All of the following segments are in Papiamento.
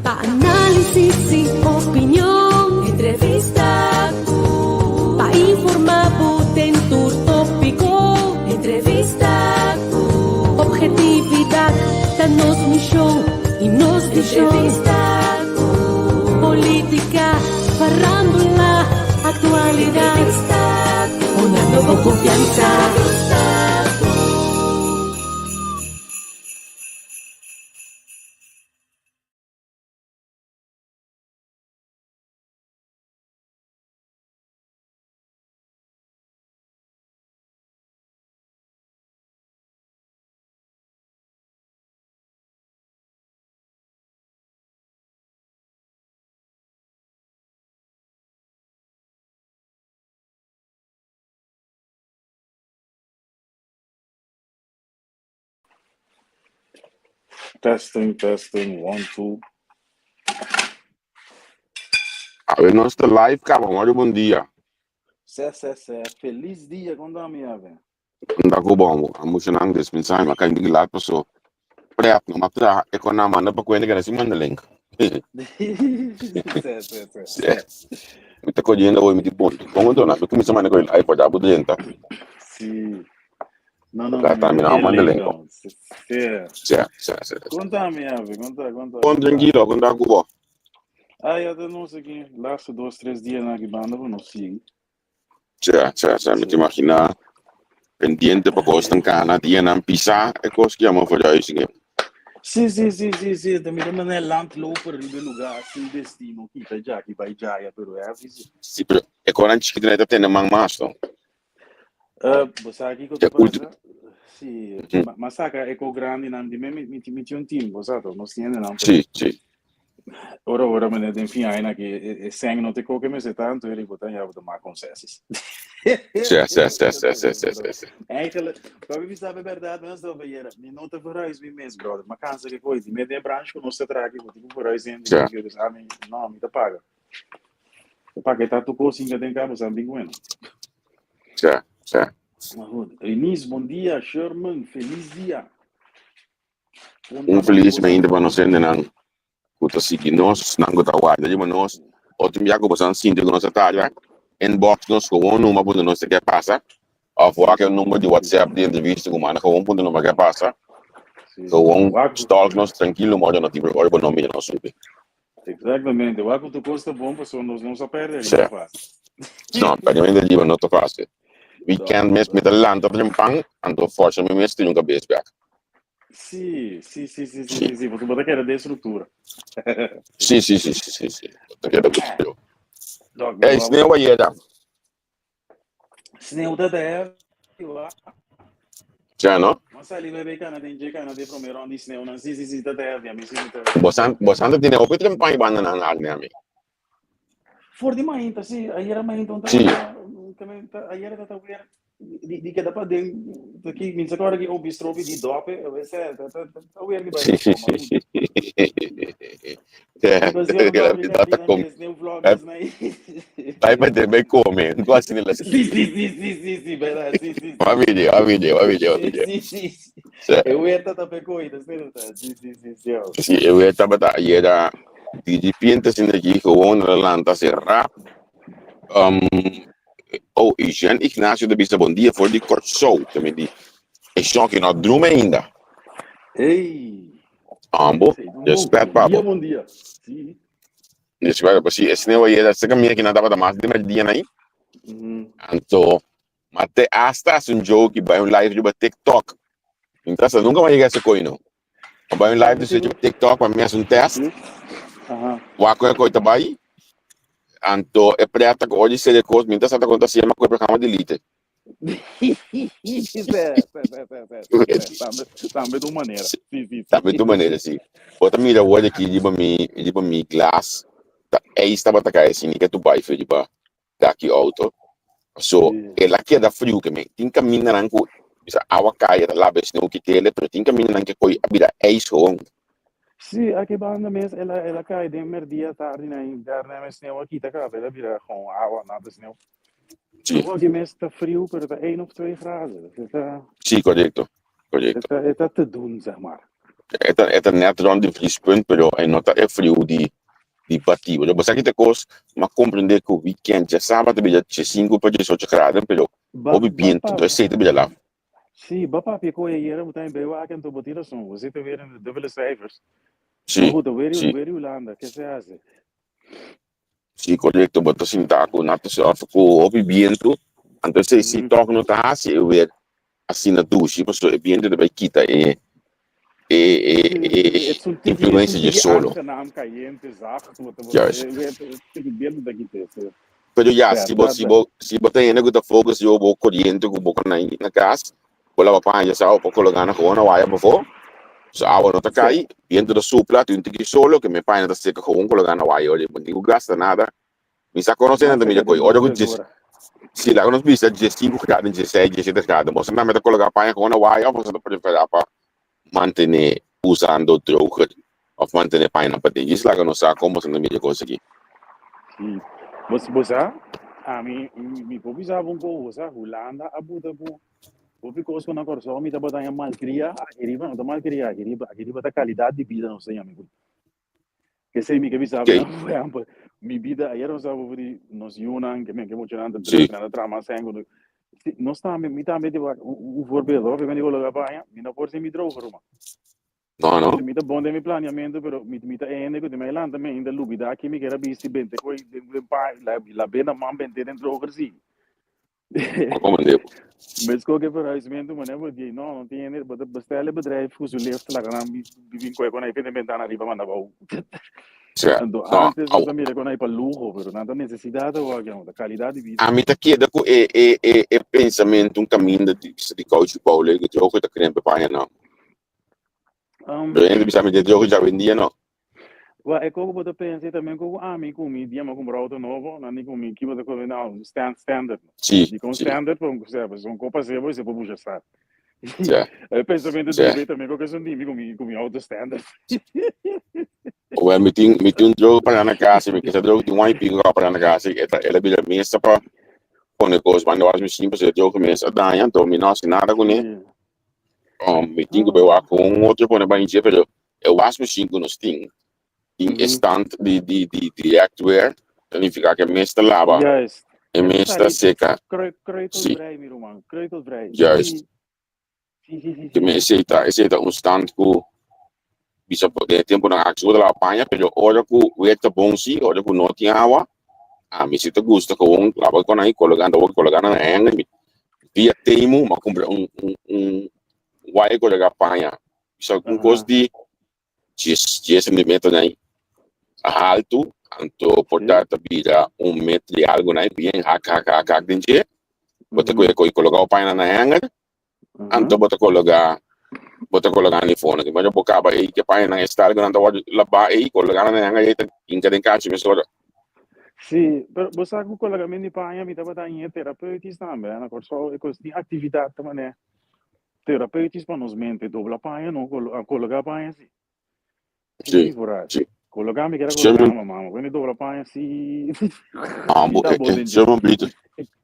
Pa análisis i opinion, entrevista ku. Pa informá bo den tur tópiko, entrevista ku. Objetividat ta nos mishon i nos vishon. Entrevista ku. Polítika, farándula, aktualidat. Entrevista ku. Honrando bo konfiansa. Entrevista ku. Testing, testing, one, two. Awe nos ta live kaba, Mario bon dia. Sè, sè, sè. Feliz dia, kon ta mi ave? Anda ku bon, emocionang des mensahe, ma kan di laat paso. Prep, no ma traha e kon na manda pa kuenta que nasi manda link. Sè, sè, sè. Sè. Mi ta cogiendo hoy mi di bon. Bon anto na, mi kuminsa manda ko live pa dabu drenta. Sí. No, no, Ka no, ta mi mi na ta manda link link. dan. Sè. Sè, sè, sè. Konta mi ave, konta, konta, Bon konta. tranquilo, kon ta ku bo. Ah, ya te no sé ki laatste dos, tres dias na ki banda, pero no sigue. Sè, sè, sè, mi te Sí. imagina pendiente pa kos tan kana dia nan pisa e kos ki llama verhuizing. Sí, sí, sí, sí, sí. Te mira mané landloper riba lugar sin destino, kita ja, ki bai jaya, pero heavy sí. Sí, pero e konan chiquito na ta tene man mas, no? Bo sa kiko E ta ultimo. pasa? Sí, ma saca eco grandi nan di me mi mi mi tin un team, bo sa to, nos tiene nan, pero Sí, sí. ora ora me den fin aña ki e seng no te koke me se tanto eri bo ta ya bo ta maak concessies. Sí, sí, sí, sí, sí, sí, sí, sí. Eigenlijk, pa mi sabe verdad, no sto beyera. Mi no te verhuis mi mes, brother. Ma cansa que coisa. Mi de branch ku nos te traki, bo tipo verhuis in, Sí. dus a mi, no, mi te paga. Te paga ta tu kos inga den cabo san bing bueno. Sí, sí. Maar goed, Eunice, bom dia. Sherman, feliz dia. Un feliz mainta pa nos hendenan ku ta sigui nos, nan ku ta warda riba nos. Otro bia ku boso sinti ku nos a tarda, inbox nos gewoon numa punta nos ta ke pasa. Of wak e number di WhatsApp di entrevista ku manda gewoon punta numa ke pasa. Gewoon stalk nos trankilo modo no tin ora bo no mira nos subi. Exactamente. Wak ku tu kos ta bon pasobra nos no sa perde riba fácil. No, perdimento riba no ta fácil. Weekend mes mi ta lanta trempan, anto forsa mi mes tin un kabes bek. Sí, sí, sí, sí, sí, sí, sí, porque bo ta keda den structura. Sí, sí, sí, sí, sí, sí. Bo ta keda ku sneeuw. Dok, mi Ey, wou- sneeuw a yega. Sneeuw ta der, wa. Ja, no? Ma sali bebe kana den je kana de prome rond di sneeuw nan. Sí, sí, sí, ta der, mi sí, ta der. Bosan, bosan ta tene hopi trempan i banda nan arne ami. Voor di mainta, sí, ayera mainta un Sí. tabata, ayera tata weer di di keda paden, aki mi sa kòrda ki opi stropi di dope, a wese, ta ta ta weer di bai Sí, sí, sí, sí. Ta kom. Bai pa den bai come, no así ni la Sí, sí, sí, sí, sí, sí, verdad, sí, sí, sí. Va video, va video, va video, va Sí, video. sí, sí. Sí. E weer ta ta pekoi, ta sí, sí, sí, sí. Sí, e weer tabata ayera di repente asina aki gewoon na lanta así rap. Oh, y Jean Ignacio ta bisa bon dia for di Kòrsou. Ta mi di, e shòki no a drumi ainda. Ey! Ambo, respet pa bo. Bon dia, bon dia. Sí. Respet pa sí, e sneeuw ayera, se camina ki nan tabata mas di merdia nai. Anto, ma te hasta haci un joke y bai un live riba TikTok. Mientras nunca mi a yega ese koy no. Mi bai un live riba TikTok pa mi haci un test. Wak con e koy ta bai. Anto e preta ku ora di seri e kos, mientras ta konta siema ku e programa delete. Tambe tu manera. Sí, sí, sí. Tambe tu manera, sí. Bo ta mira awor aki riba mi, riba mi glas, ta ijs tabata kai asina, ke tu bai fe riba daki auto. So, el a keda friu ke men. Tin kamindanan ku bisa awa kai, ta laba e sneeuw kitele, pero tin kamindanan ke koi a bira ijs gewoon. Sí, aki banda mes el a, el a kai den merdia tardi na daarna e sneeuw a kita kaba, el a bira gewoon awa, nada sneeuw. Sí. Awor aki mes ta friu, pero ta 1 of 2 graden. Dus e ta, Sí, correcto. Correcto. e ta, e ta te doen, zeg maar. E ta, e ta net rond di vriespunt, pero e no ta e friu di di bati. Pero bo sa ki ta kos, m'a comprende ku weekend djasabra ta bira 15 pa 18 graden, pero Ba, hopi ba bientu, pa, entonces esei ta bira laf. sí, ba papia ku ayera bo ta in bewaken, anto bo tin rason. We zitten weer in de dubbele cijfers. Maar Sí, goed, weer, sí. weer Hulanda, ke se hace? Sí, korekto, bo ta sinta ku na ta sòf ku hopi bientu, anto esei si tòg no ta hasi e weer asina dushi, pasobra e bientu ta bai kita e e e e influensia dje solo. Juist. Pero ya, si bo si bo si bo ta hende ku ta focus riba bo koriente ku bo na na kas, bo laba paña sa bo por koloká nan gewoon na waya pafó, so awa no ta kai, bientu ta supla, tin un tiki solo ke mi paña ta seka gewoon koloká na waya ora bo no tin ku gasta nada. Mi sa konosé nan ta mira koe ora ku djes si laga nos bisa 15 graden, 16, 17 graden, boso tambe ta koloká paña gewoon na waya òf boso ta preferá pa mantené usando droger òf mantené pañanan paden? Djis laga nos sa kon boso ta mira e kos aki. Sí. Bo, bo sa, ami, mi por bisa bo un kos, bo sa, Hulanda a buta ku hopi kos ku na Kòrsou mi tabata haña malkria, aki riba no ta malkria, aki riba, aki riba ta kalidat di bida nos ta yama. P'esei mi ke bisa bo, por ehèmpel, mi bida, ayer nos tabata di nos yunan, ke men ke muchanan ta drùk, nan ta traha mas sèn ku nos. Si, nos tambe, mi tambe ta wak un voorbeeld, hopi men di koloká paña, mi no por sin mi droger, ruman. No, no. Mi ta bon den mi planeamentu, pero mi mi ta e hende ku tin mi lanta mi ainda lubidá ki mi kier a bisti bente koe den den paña, lab'é na man bent'é den droger, si. Comprende. Mes koke verhuismento mane bo di no no tin hende bo ta bestel e bedrijf ku su lift laga nan bin koe kon ei pende bentana ariba manda bou. Sea, Anto no, antes nos au. a mira kon ei pa luho pero nan ta nesesidat awor aki ta kalidat di bida. Ami ta keda ku e e e e pensamento un kaminda di bisa di kouchi bou lei ku droge ta krempe paña no. Pero hende bisa mi de droge djawendia no. Wa e koko bo ta pensa i tambe koko ami ku mi dia mi a kumpra outo nobo, nan di ku mi ki bo ta kumpra? No, stand standard. Sí, Dikon sí. standard? Pasobra ku sea, pasobra un kopa sebo i se por busha start. Ja. E pensamentu Ja. di tambe koko esun di mi ku mi ku mi outo standard. Wel, mi tin mi tin un droga para na casa, mi kisa droga tin un aña y pico para na casa, e ta el a bira mesa pa pone cos banda was machine pasobra e droga mes a daña, anto mi no haci nada cune. Mi tin cu bay wak cu un otro pone bay dje, pero e wasmachine ku nos tin, tin e stand di di di direct weer, ta nifiká ku e mes ta laba, Juist. e mes ta seka. Sí. Kreukelvrij, mi ruman. Kreukelvrij. Juist. Sí, sí, sí, Te me sí. esei ta, esei ta un stand ku bisa por den e temponan aki bo ta laba paña, pero ora ku weer ta bon sí, ora ku no tin awa, ami sí ta gusta gewoon laba kon ahí kologa, anda wak kologa nan hanger, mi via Temu mi a kumpra un un un waya kologa paña. Bisa un kos di djes djes centimeter nai haltu, anto por ta ta bira un meter i algu nai, bien hak hak hak hak den dje. Bo ta kohe kohe kologa bo pañanan na hanger, anto bo ta kologa bo ta kologa nan forno. Di manera bo kaba ei ke pañanan e stal ku nan ta wòrdu labá ei, kologa nan na hanger ei ta hinka den kachi mesora. Sí, pero bo sa ku kologamentu di paña mi tabata haña terapeutis tambe, na Kòrsou e kos tin aktividat ta manera Terapeutis pa nos mente, dobla paña no, cologa paña si. Sí, Por sí. Cologa mi kera Sherman, cologa mama, mama. Bueno, dobla paña si. ah, bo, Ta eh, bon eh, den dje. Sherman Brito,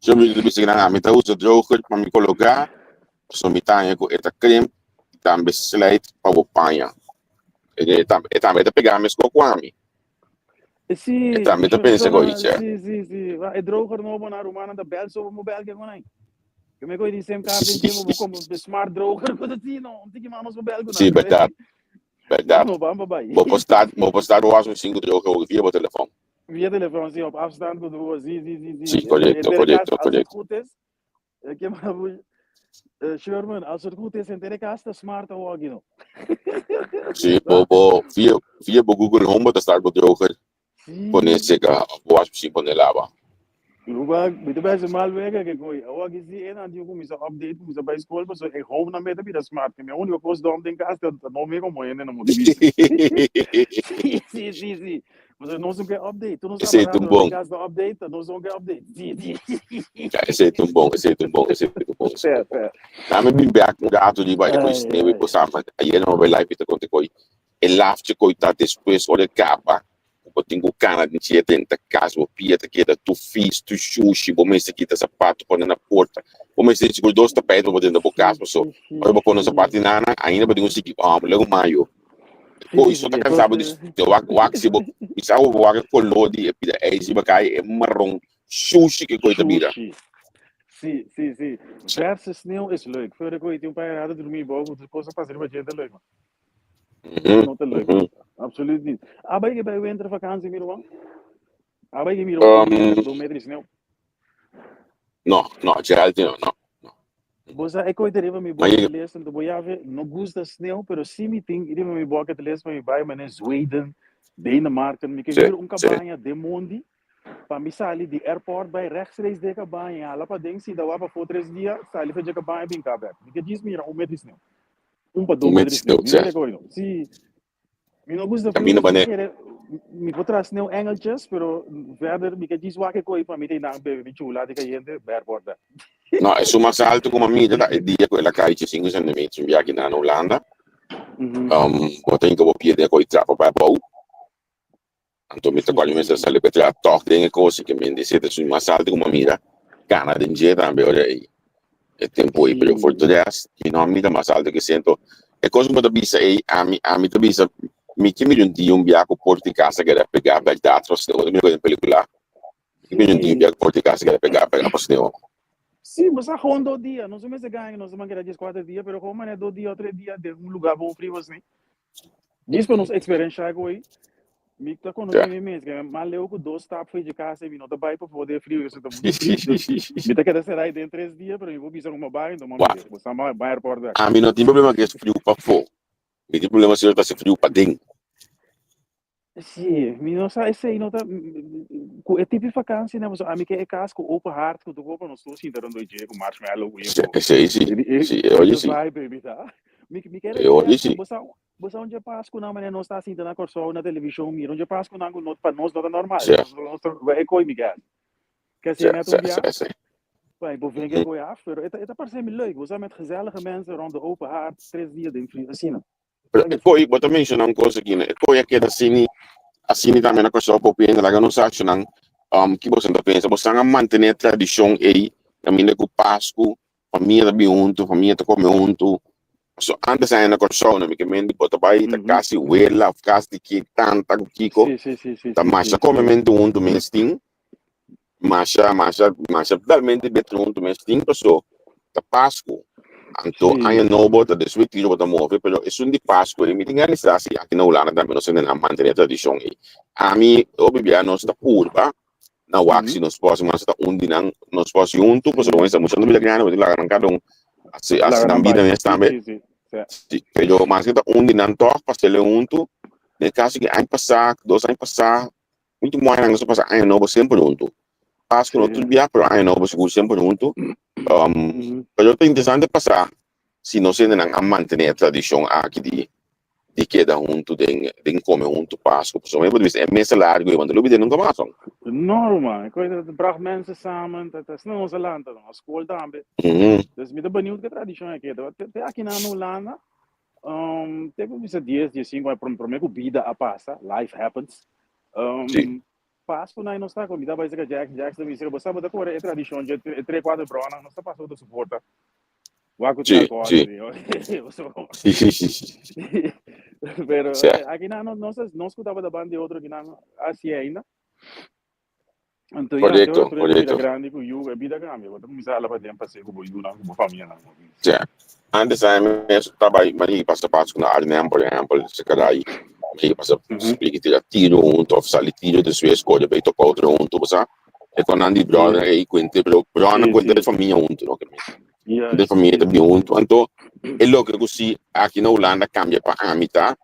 Sherman Brito bisa que mi ta usa droger pa mi coloca, so mi taña ku eta creme, tambe slijt pa bo paña. E, e, tambe, e tambe ta pega mes ku ami. Sí, E tambe ta pensa ko icha. Sí, sí, sí. E droger nobo na Rumana ta bel so mo bel ke konai. Yo me di sim card den gym bo como de smart droger ko ti no, un tiki manos mo bel Sí, verdad. Verdad. No, bamba bai. Bo por start, bo por start was un cinco droger ook via bo telefon. Via telefon, sí, op afstand ko do, sí, sí, sí, sí. Sí, correcto, correcto, Als het correcto. goed is, ik heb Sherman, als het goed is, in de kast smart awagi no. Sí, bo bo via via bo Google Home bo ta start bo droger pone seka of bo wasmachine pone laba. Luba, mi ta best mal wega ke koi. Awor ki si e nan tin kuminsa update, kuminsa bai skol, paso e home nan meta bira smart. Ke mi úniko kos dom den kas ta no mi komo hende na mutu bisti. Sí, sí, sí, sí. Paso nos no ke update. Tur nos Esei ta un aparato bon. den kas ta update, nos no ke update. Sí, sí. Ja, esei ta un bon, esei ta un bon, esei ta un bon, esei ta un bon. Fair, fair. Dame bin bek un rato riba e koi Ai, sneeuw ai. e kosa, maar ayer no bai live ta konta koi. E laatste koi ta despues ora e kaba. bo tin ku kana den dje drenta kas, bo pia ta keda tur fis, tur shushi, bo mester kita sapato pone na porta, bo mester sigur dos tapijt pa bo drenta bo kas paso ora bo pone sapato di nana ainda bo tin ku sigui hòmber lego mayo. Koe so ta kansa bo di wak wak si bo bisa bo wak e koló di e pida ijs riba kai e maron shushi ke koe ta bira. Shushi. Si, si, si. Verse sneeuw is leuk. Voor ik ooit een paar jaar hadden dormir boven, de kosten pas riba dje ta leuk man. No ta leuk. Absoluut niet. Aba ik bij wintervakantie, mi ruman? Aba ik mira un meter, 2 meter di sneeuw? No, no, Gerald no, no. Bo sa, ik ooit riba mi Maar bucket je, list, en bo ya no gusta sneeuw, pero si mi tin riba mi bucket list pa mi bai mane Zweden, Denemarken, mi ke huur un cabaña den mondi, pa mi sali di airport bai rechtstreeks den cabaña, hala paden, sinta wak pafó 3 dia, sali for dje cabaña bin ka bek. Mi ke djis mira 1 meter di sneeuw. Un pa 2 Un meter meter di di sneeuw. sneeuw, Mi sí. mira kooi no. Si, mi no gusta frio, Camino dus mi bane. kere, mi por traha sneeuw engeltjes, pero verder mi ke djis wak e kooi pa mi ta einan bebe mi chula di kayente bij airport bek. No, esun mas alto ku mamita ta e dia ku el a kai 5 centimeters un biaha na Hulanda. Bo ta hinka bo pia den e kooi trapa bai abou. Anto mi ta kòrda mi mester sali ku e traha tòg den e kos i ke mi di sete su mas alto ku mi a mira kana den dje tambe ora ei e tempu ei pero for de rest mi no a mira mas alto ke esei. Anto e kos ku bo ta bisa ei ami ami ta bisa mi ke mira un dia un biaha ku porta di kas a keda pegá bèrdat pasobra bo ta mira ku den pelikula mi ke mira un dia un biaha ku porta di kas a keda pegá pegá pa sneeuw. Sí, bo sa gewoon 2 dia. Nos no mester gana, nos ta man keda 14 dia, pero gewoon manera 2 dia o 3 dia den un lugar bon frio asina. Djis pa nos eksperenshá ku ei, mi ta konosé mi mes, ke mas leu ku dos stap for di kas mi no ta bai pa for den frio, esei ta muchu frio. Dus mi ta keda será ei den 3 dia, pero mi por bisa ku mi a bai, enton mi a mira, bo sa mi a bai airport bèk. Ami no tin problema ku es friu pafó, mi tin problema si ta hasi friu paden. Sí, mi no sa esei no ta ku e tipo di vakantie nan pasobra ami ke e kas ku open hart ku tur pa nos tur sinta rondó dje ku marshmallow ku info. Esei si, si, e oye si. E vibe baby ta. Mi ke E oye si. bo sa bo sa un dje Pasku nan manera nos ta sinta na Kòrsou na televishon mira un dje Pasku nan ku no pa nos no ta normal. Sí. Nos ta e koi mi ke. Ke Sí, asina net un sí, bia sí, sí. Bai, bo venga e koi af pero e ta e ta parse mi leuk. Bo sa met gezellige mensen rond de open haard 3 dia den frio asina. Pero e koi, bo ta menshoná un kos aki, e koi a keda asini, asini tambe na Kòrsou popi hende laga nos actionan, ki boso ta pensa? Boso a mantené e tradishon ei kaminda ku Pasku famia ta bin huntu, famia ta kome huntu. So antes aña na Kòrsou na mi ke mente bo ta bai ta kasi wela òf kas di ki tanta ku kiko ta masha komementu huntu mes tin. Masha, masha, masha totalmente beter huntu mes tin paso ta Pasku. Anto aña nobo ta despues tiro bo ta move, pero esun di Pasku ei mi tin realisa si aki na Hulanda tambe nos hende nan mantene e tradishon ei. Ami hopi bia nos ta purba na wak si nos por hasi mas ta un di nan nos por hasi huntu pasobra bo mester mucha no bira grandi bo tin laga nan kada un hasi hasi nan bida mes tambe. Si, pero maske ta un di nan tòg pa sele huntu den kaso ki aña pasá 2 aña pasá Ultimo añanan nos a pasa aña nobo semper huntu. Pasku no tur bia, pero aña nobo sigur semper huntu. Pero ta interesante pasa si nos hendenan a mantené e tradishon aki di di keda huntu den den kome huntu Pasku. Pasobra mi por bisa e mesa largu ei, bo no ta lubid'é nunka mas. No, ruman. E kos ta bracht mensen samen. Ta asina nos a lanta, nos skol tambe. Dus mi ta beniut ku e tradishon a keda. Te akinan na Hulanda, Te ku bisa 10, 15 aña, promé ku bida a pasa, life happens. Pasku nan nos ta ku mi ta bai seka Jackson, Jackson ta bisa, bo sa bo ta kore e tradishon dje e tres kuater bronan, nos ta pasa otro suporta. Wak ku tin alkohol Pero aki nan nos nos ku tabata banda di otro akinan hasi ainda. Anto ya, te ora tur e bira grandi ku yu, e bida kambia. Bo ta kuminsá hala paden pasé ku bo yunan, ku bo famianan. Sí. Antes ami mes ta bai mari pasa Pasku na Arnhem, por ehèmpel, se kada ai. Mari pasa spliki tira tiro huntu òf sali tiro despues kore bai topa otro huntu, bo sa. E kon nan di bròder ei ku henter, pero bròder ku henter famia huntu, no? Henter famia ta bin huntu. Anto e loke ku si aki na Hulanda kambia pa ami ta,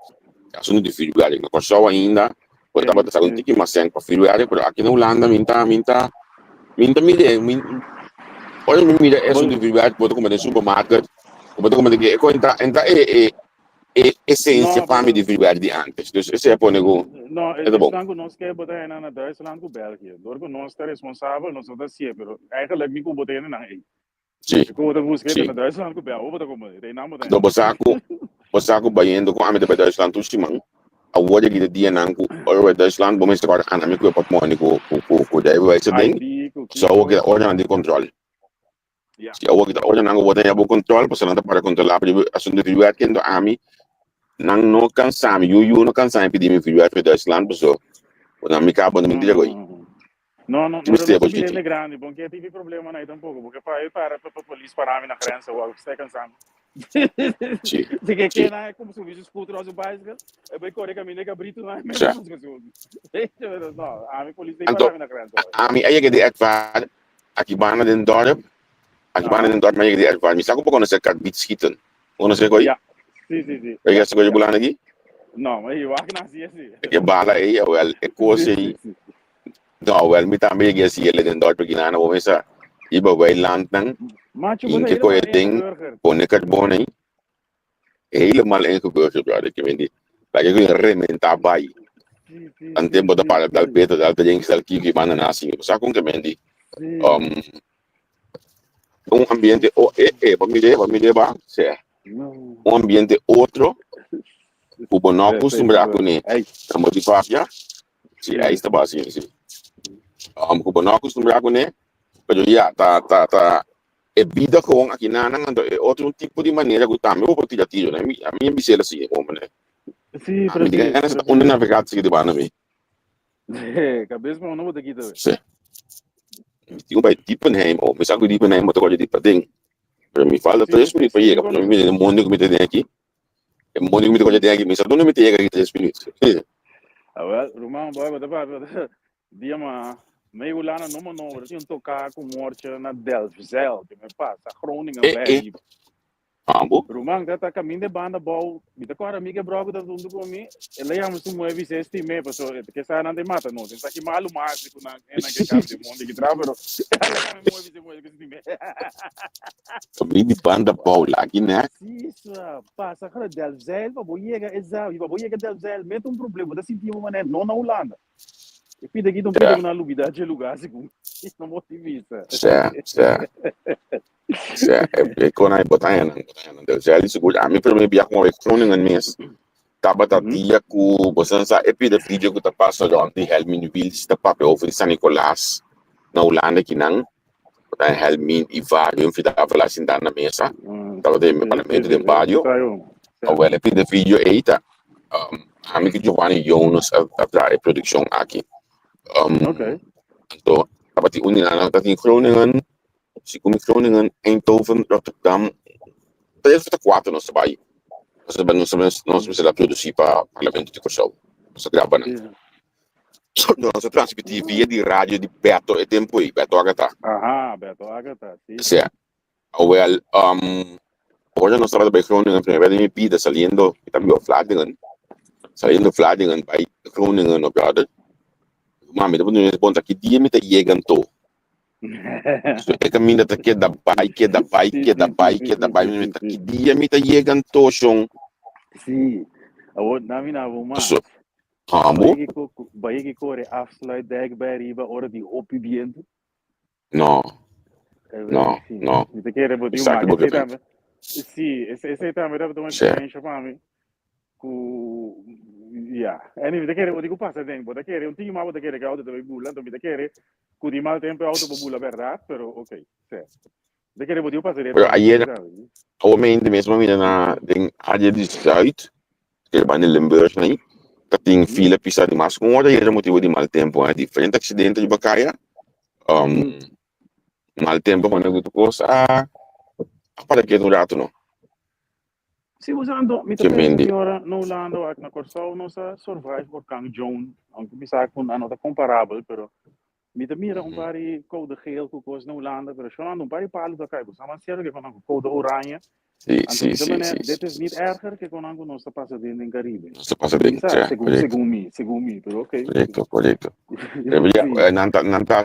asuntu di vuurwerk. Na Kòrsou ainda Bo tabata sa un tiki mas sèn pa vuurwerk, pero aki na Hulanda mi ta, mi ta, mi ta mira, mi, ora mi mira esun di vuurwerk, bo ta kumpra den supermarket, bo ta kumpra den e kon ta, en ta e, e, e esensia No, pa mi pero di vuurwerk di antes. Dus esei a pone ku no, e ta bon. esnan ku nos ke bo ta hena na Duitsland ku België. Dor ku nos ta responsabel, nos no ta hasié, pero eigenlijk mi ku bo ta hende nan ei. Sí, Ku bo ta buska sí. na Duitsland ku België, bo ta kumpra, ei nan bo ta Anto hena. bo sa ku, bo sa ku bayendo ku ami ta bai Duitsland tur siman. Awor aki ta dianan ku ora bo Duitsland bo mester kòrda anda mi ku e portmoni ku ku ku rijbewijs ta den ID ku so awor kiko. ki ta ora nan di kòntròl. Ya. Si awor ki ta ora nan ku bo ta bo kòntròl pasobra nan ta para kòntrolá pa riba asuntu di vuurwerk kendo ami nan no kansa mi yu yu no kansa mi pidi mi vuurwerk for Duitsland paso ku nan mi kaba no mentira ku ei. No, no, Ki no, mester no bo se chichi? bira grandi, bon ke tipi problema na tampoco, porque pa e para pa polis para mi na grensa, o algo que cansando. Sí, Si que sí. que na como subir su scooter o su bicycle, e bai corre camino cabrito na me Sa. No, a mi polis Anto, para mi na grensa. ami a yega di ervaar, aki banda den dorp, aki banda den dorp mi a yega di ervaar. Mi sa ku bo konosé karbietschieten. Bo konosé koi? Ja. Sí, sí, sí. Bo yega sa koi di bulana aki? No, maar je wacht na sí, sí. E bala ei, awel, e kos ei. No, wel, mi tambe yega hasi ele den dorp aki nan, bo mester riba weilandnan, Macho, bo in ke helemaal koe den, ingeburgerd. pone karbon ei, helemaal ingeburgerd, brother, ke men di, laga ku rementá bai. Sí, sí, Ante sí, bo ta sí, para dal sí. beta, dal ta dal kiki, banda nasi, bo sa kon ke men di, Sí. un ambiente, oh, eh, eh, bo mire, bo mire ba, sea, No. un ambiente otro, ku bo no Sí, sí, acostumbrá sí. kuné, Ey. na bo di papia, sí, ahí está ba, sí, sí. Ku bo no acostumbrá kuné, pero ya, ta, ta, ta, e bida gewoon aki nan, anto e otro un tipo di manera ku tambe bo por tira tiro, ne? Mi, ami a bis'el así, hombre, ne? Sí, Ami di precies, ganas ta precies. unda navegatie di banda mi. Kabes pa uno bo ta kita, we. Sí. Mi tin bai Diepenheim, oh, mi sa ku Diepenheim bo ta kòrda di paden. Pero mi falta Sí, tres sí, minuut pa sí, yega, mi pero mi konosé. mira e mondi ku mi ta den aki. E mondi ku mi ta kòrda den aki, mi sa donde mi ta yega aki tres minuut. Ah, wel, ruman, boy, bo ta papia dia ma mei Hulanda no mo no, bo tin un toká ku morcha na Delfzijl, ke me pasa Groningen Eh, bij eh. riba. Ambo? Ruman, ta ta kaminda e banda bou, mi ta kòrda mi ke brò ku ta huntu ku mi, el a yama su muhé bis'é stim'é, paso e ta ke sa nan ta mata nos, e sa ki malu mas ku nan e nan ke kap den mondi ki tra, pero el a yama e muhé bis'é muhé ke stim'é. Kaminda di banda bou, laki nèk. Sí, sua, pasa kla Delfzijl pa bo yega e zaal, pa bo yega Delfzijl mete un problema, bo ta sinti bo manera no na Hulanda. E pida aki ta un pida ku nan a lubida dje lugá segun no motivista. Sè, sè. Sè, e kon ai botaya nan, botaya nan. Delfzijl di sigur, ami promé biaha ku bai Groningen mes, tabata dia ku bo sa e pida video ku ta pasa rònt di Helmin Wiels ta papia over di San Nicolas na Hulanda kinan. Botaya Helmin i Vario Fidavela sintá na mesa, tabata den parlamento den bario. Awel e pida video ei ta ami ku Giovanni Jonas a traha e produkshon aki. Anto tabatin un di nan ta tin Groningen, segun mi Groningen, Eindhoven, Rotterdam, tres òf ta kuater nos ta bai. Nos ta nos nos mester a produsí pa Parlamento di Kòrsou. Nos a graba nan. Nos a transmití via di radio di Beto e tempu ei, Beto Agatha. Aha, Beto Agatha, si. Sea. Awel, ora nos tabata bai Groningen, primera vez den mi bida saliendo, mi ta biba Vlaardingen, saliendo Vlaardingen bai Groningen no brother, mami ta puntra mi, bon ta ki dia mi ta yega anto? So e kaminda ta keda bai, keda bai, keda bai, keda bai, mi ta ki dia mi ta yega anto shon? Sí, awor na mi na bo mas. So, amo? Bai ki kore afsluitdijk bai riba ora di hopi bientu. No, no, no. Mi ta kere bo tin Esaki bo maak. ke Esei pensa. tambe. Sí, esei tambe tabata un Sí. experiencia pa mi. Ku, ya. Anyway, mi ta kere bo tin ku pasa den. Bo ta kere un tiki mas bo ta kere ku e auto ta bai bula. Anto mi ta kere ku di mal tempo e auto por bula bèrdat, pero ok, sí. Mi ta kere bo tin ku pasa den Pero tambe, ayer, sabi. awe mente mes mi a mira na den área di Zuid, ke banda Limburg ahí, ta tin fila pisa di mas ku un ora i era motibu di mal tempu. Diferente aksidente riba kaya, mal tempu pone ku tur kos a para ketu un ratu no. Si bo sa anto, mi ta Ke pensa mendi. ki ora na Hulanda wak na Kòrsou nos a survive orkan Joan, aunke mi sa ku nan no ta komparabel, pero Mi ta mira un par di koude geel ku kos na Hulanda, pero shonando un par di palu ta kai. Bo sa mas sierto ke konan ku koude oranje. Sí, Anto sí, mi ta sí, mane, sí, dit sí, is sí, niet sí. erger ke konan ku nos ta pasa den den Caribe. Nos ta pasa Mi den, sa, sí, segun, korekto, segun mi, segun mi, pero oké. korekto, korekto. Pero ja, Sí. nan ta, nan ta,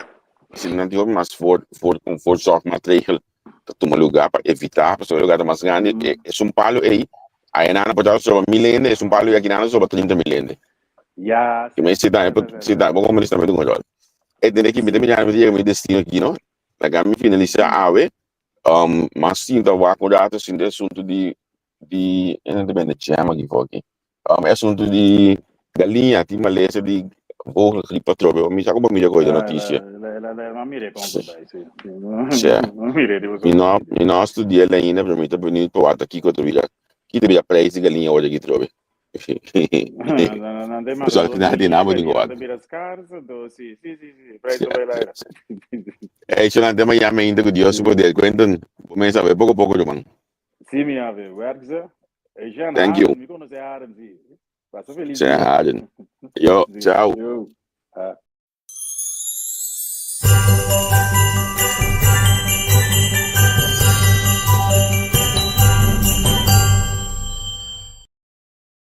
si nan tin hopi mas voor, voor, un voorzorgmaatregel ta tuma lugar pa evitá, pasobra e lugar ta mas grandi. Esun palu ei, aya nan a por ta soba mil hende, esun palu ei aki nan a soba trinta mil hende. Ja, Ki men si ta, si ta, bo komo ta mete un ròl. E tene ki mi ta mira mi ta yega mi destino aki no. Laga mi finalisá awe. Mas sinta wak un rato sinta e asuntu di di e nan ta bende jam aki for aki. E asuntu di. Galiña tin malesa di vogelgriep atrobe. Mi sa ku bo mira ku e notisia. Sja. Mi no mi no a studia el ainda, pero mi ta beniut pa wak ta kiko ta bira, ki ta bira prijs di galiña ora aki atrobe. Pasobra al final di nan bo tin ku wak. Ey, Shona, te mañana ainda ku Dios su poder. Quentin, bo mes a poko poko ruman. Thank you. Mi konosé Aren, si. Pasa feliz Sea dia. Harden. Yo, Sí. chao. Yo. Ah.